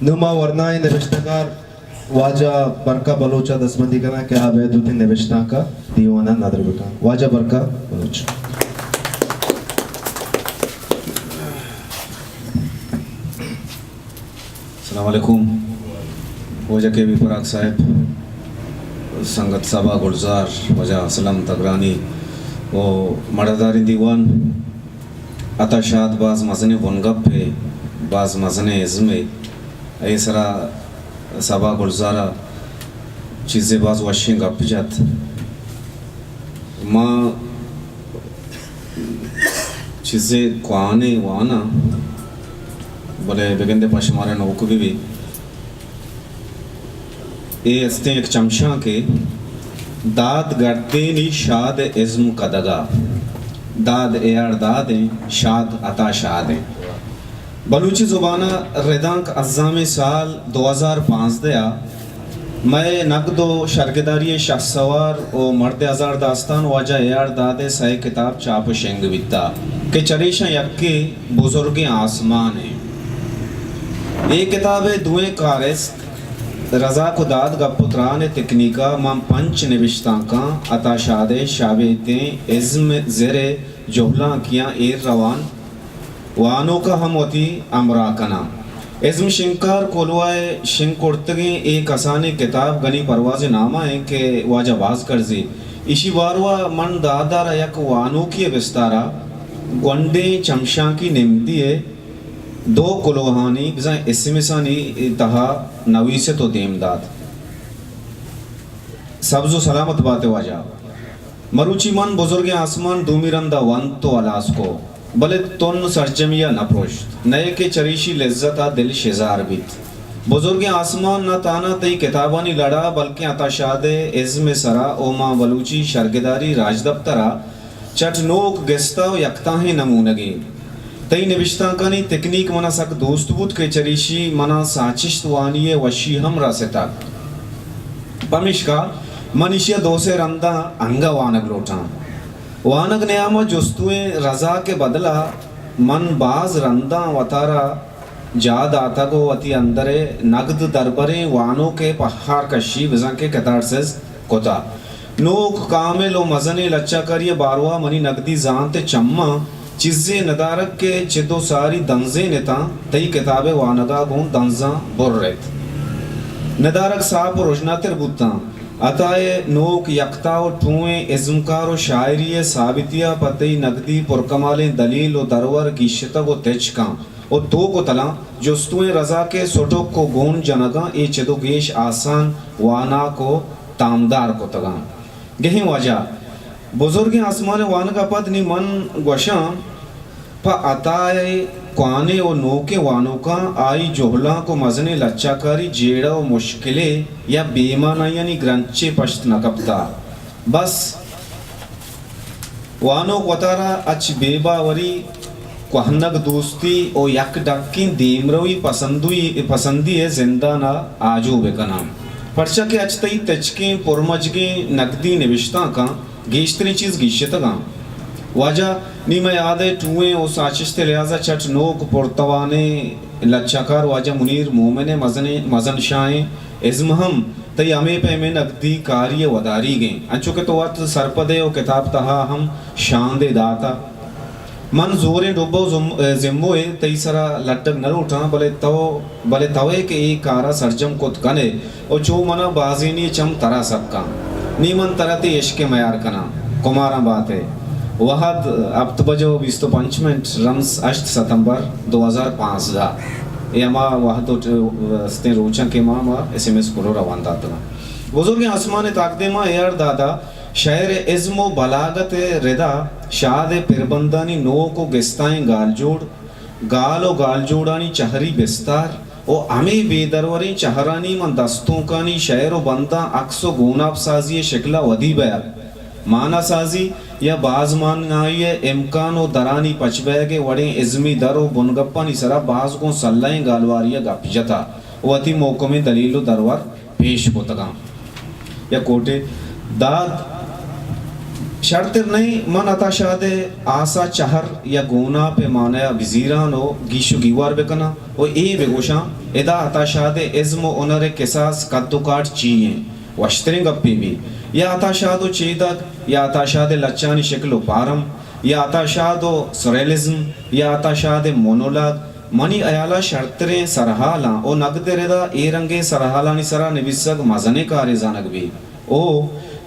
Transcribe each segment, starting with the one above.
نوں ما ورنائیں نبشتہ کار واجہ برکا بلوچ ء دستبندی کناں کہ آ بئیت وتی نبشتانک ء دیوان ء ندر بکن۔ واجہ برکا بلوچ۔ السلام علیکم۔ واجہ کے بی پراگ صاحب، سنگت صبا گلزار، واجہ اسلم تگرانی و مڑداریں دیوان، عطا شاد باز مزنیں بنگپے، باز مزنیں ازمے۔ اے سرا صبا گلزارا چیزے باز وشیں گپ جت۔ ما چیزے کوہنیں واناں، بلے بگندے پہ شمارا نوک بہ بی۔ اے استیں یک چمشانکے، داد گردینی شاد ازم کدگا۔ داد اے آر دادیں، شاد عطا شادیں۔ بلوچی زبان ء ردانک ہزامیں سال دو ہزار پانزدہ ء مئے نگد و شرگداری ء شہسوار و مرد ہزار داستان واجہ اے آر داد ء سئے کتاب چاپ و شنگ بیتا کہ چریشاں یکے بزرگیں آسمان انت۔ اے کتاب ء دوئیں کارست رزاک و داد گپ و تران ء تکنیک ء من پنچ نبشتانکاں عطا شاد ء شابیتیں ازم زر ء جہلانکیاں ایر روان وانوک ء ہم وتی ہمراہ کناں۔ ازم شنگکار کولواہ ء شنگ کرتگیں اے کسانیں کتاب گنی پرواز ء نام ء انت کہ واجہ باز کرزی۔ ایشی باروا من دادارا یک وانوکی ء بستارا گونڈیں چمشانکی نمدی ء دو کلوہانی بزاں ایس ایم ایسانی تہا نویست و دیم دات۔ سبز و سلامت بات واجہ۔ مروچی من بزرگیں آسمان دومی رندا ونت و ہلاس کو، بلے تن سرجمی ء نہ پرشت، نئے کہ چریشی لذت ء دل شزار بیت۔ بزرگیں آسمان نہ تانا تئی کتابانی لڑا، بلکیں عطا شاد ء ازم ء سرا او ماں بلوچی شرگداری راجدپتر ء چٹ نوک گستا و یکتاہیں نمونگے۔ تئی نبشتانکانی تکنیک منا سک دوست بوت کہ چریشی منا ساچشت وانی ء وشی ہم رستگ۔ پمیشکا من ایشی ء دو سے رنداں انگہ وانگ لوٹاں۔ وانگ نیام ء جستوئیں رزاک ء بدلا من باز رنداں وتارا جاہ داتگ و وتی اندر ء نگد دربریں وانوک ء پہار کشی بزاں کہ کتارسز کتا۔ نوک، کامل و مزنیں لچہ کاری ء باروا منی نگدی زانت ء چماں چیزے ندارگ کہ چد و ساری دنزین اتاں، تئی کتاب ء وانگا گوں دنزاں بر ایت۔ ندارگ ساپ و رژناتر بوتاں۔ عطا ء نوک یکتا و ٹوئیں ازمکار و شاعری ء ثابتی ء پہ تئی نگدی پرکمالیں دلیل و درور گیشتگ و تچکاں۔ و توک و تلاں جستوئیں رزاک ء سٹک و گون جنگاں اے چد و گیش آسان، واناک و تامدار کتگاں۔ گہیں واجہ، بزرگیں آسمان ء وانگ ء پد نی من گوشاں، پہ عطا ء کوانیں و نوکیں وانوکاں آئی جہلانک و مزنیں لچہ کاری جیڑہ و مشکلے یا بے مانائیانی گرنچے پشت نہ کپتہ۔ بس وانوک وتارا اچ بے باوری، کوہنگ دوستی و یک ڈکیں دیمروی پسندوی، پسندی ء زندان ء آجو بہ کناں۔ پرچا کہ اچ تئی تچکیں پرمجگیں نگدی نبشتانکاں گیشتریں چیز گیشتگاں۔ واجہ، نی مئے یاد ء ٹوئیں و ساچشت ء لحاظ ء چٹ نوک پرتوانیں لچہ کار واجہ منیر مومن ء مزنیں، مزن شاہیں ازم ہم تئی ہمے پیمیں نگدی کاری ء وداریگ انت، انچو کہ تو وت سرپد ئے و کتاب تہا ہم شاندے داتہ۔ من زوریں ڈبہ و زم-، زمبو ء تئی سرا لڈگ نہ لوٹاں، بلے تو، بلے تو ئے کہ اے کارا سرجم کت کن ئے و چو منا بازینی چم ترا سکاں۔ نی من ترا تئی عشق ء میار کناں۔ کماراں بات ئے۔ وہد ہپت بج و بیست و پنچ منٹ، رمز ہشت ستمبر دو ہزار پانزدہ۔ اے ہما وہد و ٹ-، استیں روچاں کہ ما، ما ایس ایم ایس کلو روان داتگاں۔ بزرگیں آسمان ء تاکدیماں اے آر دادا شئیر ء ازم و بلاگت ء ردا شاد ء پربندانی نوک و گستائیں گالجوڑ، گال و گالجوڑانی چہری بستار و ہمے بے دروریں چہرانی من دستونکانی شئیر و بنداں عکس و گوناپ سازی ء شکل ء ودی بئیگ۔ مانا سازی یا باز مانائی ء امکان و درانی پچ بئیگ ء وڑیں ازمی در و بنگپانی سرا باز گوں سلہیں گالواری ء گپ جتہ و وتی محکمیں دلیل و درور پیش کتگاں۔ یا کوٹے داد شرتر نئیں، من عطا شاد ء آسا چہر یا گوناپ ء مانا ء بزیراں و گیش و گیوار بکناں و اے بگوشاں ادا عطا شاد ءِ ازم ءُ ہنر ءِ کساس، قد ءُ کاٹ چی ایں؟ وشتریں گپے بی۔ یا عطا شاد ءُ چیدگ، یا عطا شاد ءِ لچھانی شکل ءُ پارم، یا عطا شاد ءُ سریلزم، یا عطا شاد ءِ مونولاگ، منی ہیال ءَ شرتریں سرحالاں ءُ نگد ءِ ردا اے رنگیں سرحالانی سرا نبیسگ مزنیں کارے زانگ بی۔ او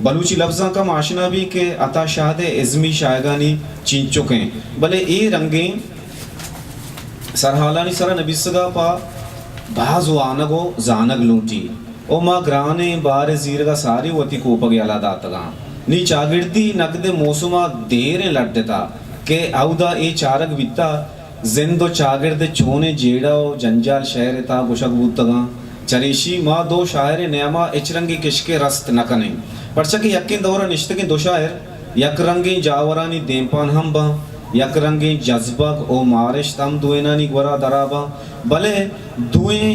بلوچی لبزانک ہم آشنا بی کہ عطا شاد ءِ ازمی شاہگانی چینچک ایں، بلے اے رنگیں سرحالانی سرا نبیسگ ءَ پہ باز وانگ ءُ زانگ لوٹی۔ او ما گرانیں بار ءِ زیرگ ءَ ساری وتی کوپگ یلہ داتگاں۔ نی چاگردی نگد ءِ موسم ءَ دیریں لڈتا کہ اودا اے چارگ بیتا زند ءُ چاگرد ءِ چونیں جیڑہ ءُ جنجال شئیر ءِ تہا گوشگ بوتگاں۔ چریشی ما دو شاعرے نیاما ہچ رنگیں کشکے رست نہ کنیں، پرچا کہ یکیں دور ءَ نشتگیں دو شاعر یک رنگیں جاورانی دیمپان ہم باں، یک رنگیں جزبگ ءُ مارشت ہم دوئینانی گورا درا باں، بلے دوئیں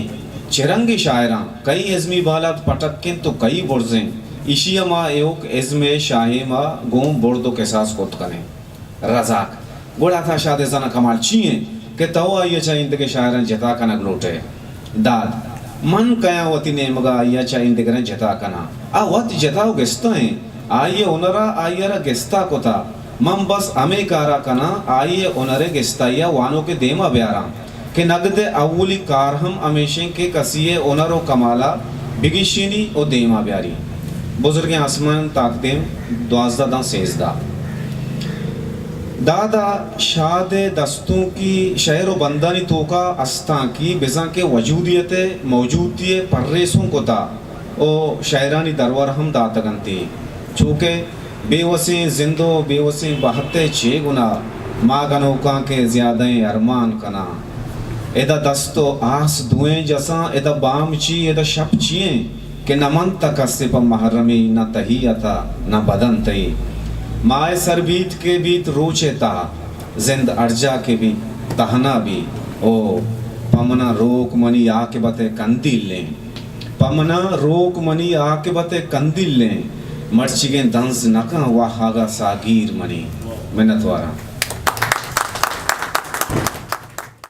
چہ رنگیں شاعراں کئی ازمی بالاد پٹک انت ءُ کئی برز انت، ایشی ءَ ما ایوک ازم ءِ شاہیم ءَ گوں برد ءُ کساس کت کنیں۔ رزاک، گڑا عطا شاد ءِ زن ءُ کمال چی انت کہ تو آئی ءَ چہ ایندگہ شاعراں جتا کنگ لوٹ ئے؟ داد، من کیاں وتی نیمگ ءَ آئی ءَ چہ ایندگراں جتا کناں؟ آ وت جتا ءُ گستا انت۔ آئی ءِ ہنر ءَ آئی ءَ را گستا کتا۔ من بس ہمے کار ءَ کناں، آئی ءِ ہنر ءِ گستائی ءَ وانوک ءِ دیم ءَ بیاراں۔ کہ نگد ءِ اولی کار ہم ہمیش انت کہ کسی ءِ ہنر ءُ کمال ءَ بگیشینی ءُ دیم ءَ بیاری۔ بزرگیں آسمان تاکدیم، دوازدہ داں سیزدہ۔ داد ءَ شاد ءِ دستونکی شئیر ءُ بندانی توکا استانکی بزاں کہ وجودیت ءِ موجودتی ءِ پریسوں کتا ءُ شئیرانی درور ہم داتگ انتی، چو کہ بے وسیں زند ءُ بے وسیں بہت ءِ چے گناہ، ما گنوکاں کہ زیادہیں ارمان کناں۔ ادا دست ءُ آس دوئیں جساں، ادا بام چی، ادا شپ چی ایں کہ نہ منت کسے پہ محرمی، نہ تہی عطا، نہ بدن تئی۔ ماہ سر بیت کہ بیت روچ ءِ تہا، زند ہر جاہ کہ بیت تہنا بی۔ او پہ منا روک منی عاقبت ءِ کندیل ایں۔ پہ منا روک منی عاقبت ءِ کندیل ایں، مرچیگیں دنز نہ کن واہگ ءَ ساگیر منی۔ منتواراں۔